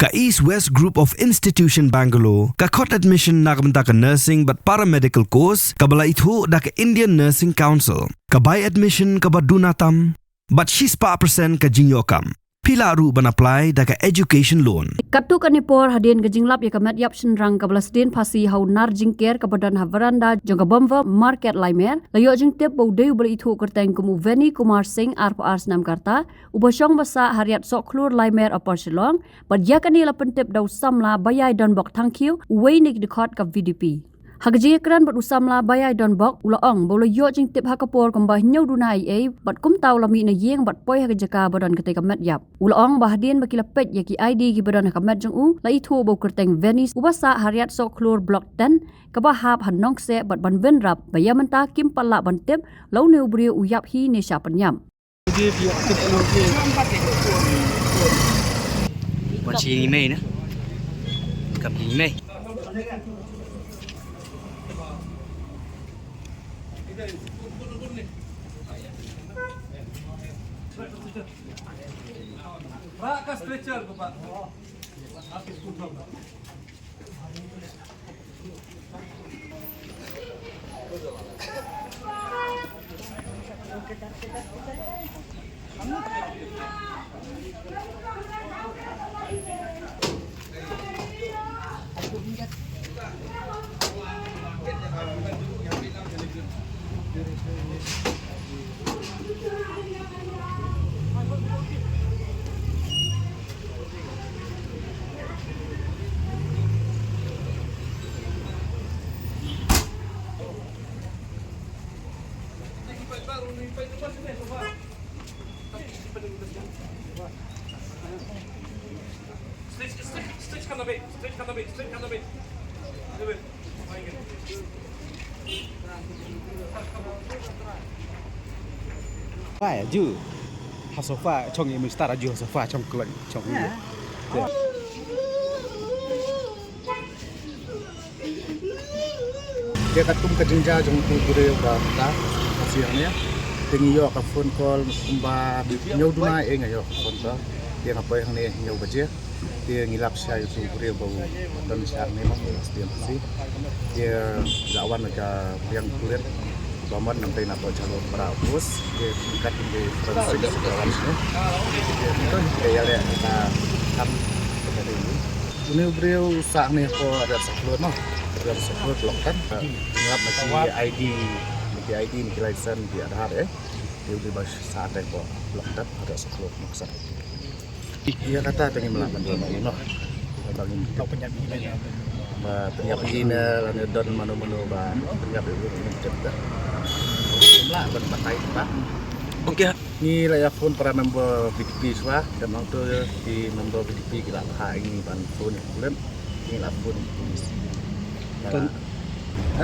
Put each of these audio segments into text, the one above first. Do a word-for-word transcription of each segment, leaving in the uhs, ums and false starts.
Ka East West Group of Institution Bangalore ka khot admission na ka bynta ka nursing bad paramedical course kaba la ithuh da ka Indian Nursing Council. Ka bai admission kaba duna tam bad shispah percent ka jingïoh kam. Phi lah ruh ban apply da ka education loan. Katto katne por hadien ka jinglap ïa ka met ïap shynrang kaba la sdien phasi ha u nar jingker kaba don ha veranda jong ka Bamva Market Laimer, la ïoh jingtip ba u dei uba la ithuh kyrteng kum u Veni Kumar Singh, arphew ar snem ka rta, uba shong ba sah ha Riat Sohkhlur Laimer, Upper Shillong, bad ïa kane la pyntip da u samla Baiaidonbok Thangkhiew, uwei na ki dkhot ka V D P. Ha ka jingïakren bad u samla Baiaidonbok, u la ong ba u la ïoh jingtip ha ka por kumba hynñiew duna eiei bad kumta u la mih na ïing bad poi ha ka jaka ba don katei ka met ïap. U la ong ba hadien ba ki la peit ïa ki I D kiba don ha ka met jong u, la ithuh ba u kyrteng Veni, uba sah ha Riat Sohkhlur Block ten, kaba hap ha Nongkseh bad ban bynrap, ba ïa mynta kim pat lah ban tip lada une u briew u ïap hi ne shah pynïap. Wan shi ngi mei na. Kam ngi mei. Rak ka stretcher ko, Pak. Wai, ju. Ha sofa, chong i Mister, ju ha sofa, chong kleng, chong i. Te katkum ka jingjia jong utu u briew ba mynta ka sngi hangne, te ngi ïoh ka phone call kumba hynñiew duna eiei nga ïoh ka phone call. Te nga poi hangne hynñiew baje. Te ngi lap shai utu u briew ba u don sha hangne ma, u S D M C. Te la wan ka biang pulit ba mon, namar ba na poi jalo para u post. Te kat ngi forensic ka wan sini. Te ïa leh ka kam ka dei. Une u briew u sah hangne hapoh Riat Sohkhlur, no? Riat Sohkhlur Block ten. Ngi lap na ki I D, na ki I D, na ki license, na ki Aadhaar, eh. Te u dei ba sah te hapoh Block ten, Riat Sohkhlur, Nongkseh. Ïa kata te ngim lah ban ong noh. Ba ngim tip. Ba pynïap ïa i ne, lane don mano mano ba pynïap ïa u, ngim tip. Ngim lah ban batai ba. Ngi la ïa phone para member V D P shuwa, te nangta ki member V D P ki la phah ïa ngi ban phone ïa ki pulit, ngi la phone ïa ki pulit.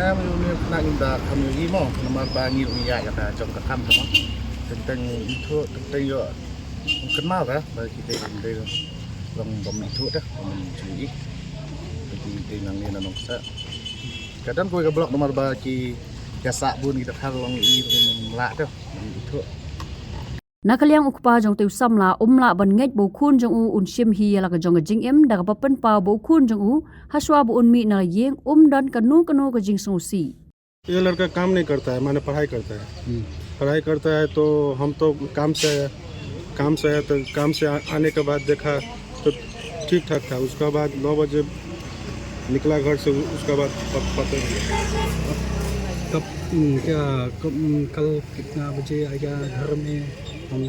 Em, ïa une u khynnah ngim da kham ïohi mo, namar ba ngi ruh ngi ïaid ïa ka jong ka kam mo. Teng teng ithuh, teng teng ïoh kynmaw da ba ki dei, dei long bym ithuh da, bym ju ïohi. Ba ki dei nangne na Nongkseh. Ka don kawei ka block namar ba ki ïa sah bun, ki da khar long i, bym lah da. Na ka liang u kpa jong utei u samla um lah ban ngeit ba u khun jong u un shim hi ïa la ka jong ka jingim, da kaba pynpaw ba u khun jong u ha shuwa ba un mih na la ïing um don kano kano ka jingsngewsih. ये लड़का काम नहीं करता है, माने पढ़ाई करता है। पढ़ाई करता है तो हम तो काम से, काम से आया, तो काम से आ-, आने के बाद देखा तो ठीक ठाक था। उसका बाद नौ बजे निकला घर से, उसका बाद प-, पता नहीं। कब, हम्म, क्या, कब, हम्म, कल कितना बजे आया घर में, हम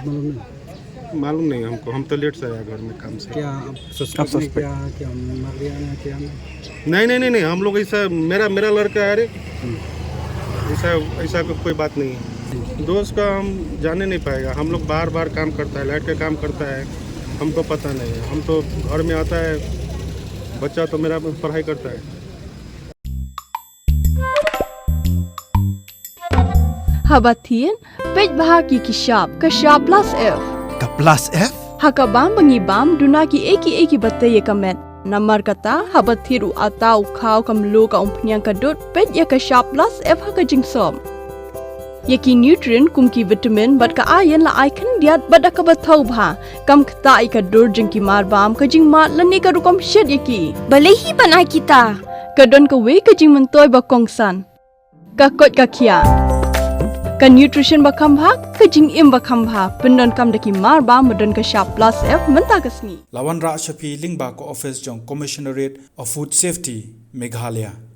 मालूम नहीं। मालूम नहीं हमको, हम तो लेट से आया घर में काम से। क्या आप सस्पेक्ट नहीं किया कि हम मर गया या क्या? नहीं, नहीं, नहीं, नहीं, हम लोग ऐसा, मेरा, मेरा लड़का है रे। ऐसा, ऐसा को-, कोई बात नहीं है। दोस्त का हम जाने नहीं पाएगा, हम लोग बाहर, बाहर काम करता है, लाइट का काम करता है, हमको पता नहीं है। हम तो घर में आता है, बच्चा तो मेरा पढ़ाई करता है। Haba thied, peit bha ki ki shap, ka shap plus F. Ka plus F? Ha ka bam ba ngi bam, duna kiei kiei kiba tei ïa ka met. Namar kata, haba thied u atta, u khaw, ka mluh, ka umphniang, ka dud, peit ïa ka shap plus F ha ka jingsop. Ïa ki nutrient kum ki vitamin bad ka iron la ai khyndiat bad da kaba thaw bha. Kam ktah ïa ka dur jong ki marbam, ka jingmad lane ka rukom shet ïa ki. Balei hi ban ai kita? Ka don kawei ka jingmyntoi ba kongsan. Ka koit ka khiah. Ka nutrition ba kham bha, ka jingim ba kham bha. Pyndonkam da ki marbam ba don ka shap plus F mynta ka sngi. La wanrah sha phi lyngba ka office jong Commissionerate of Food Safety, Meghalaya.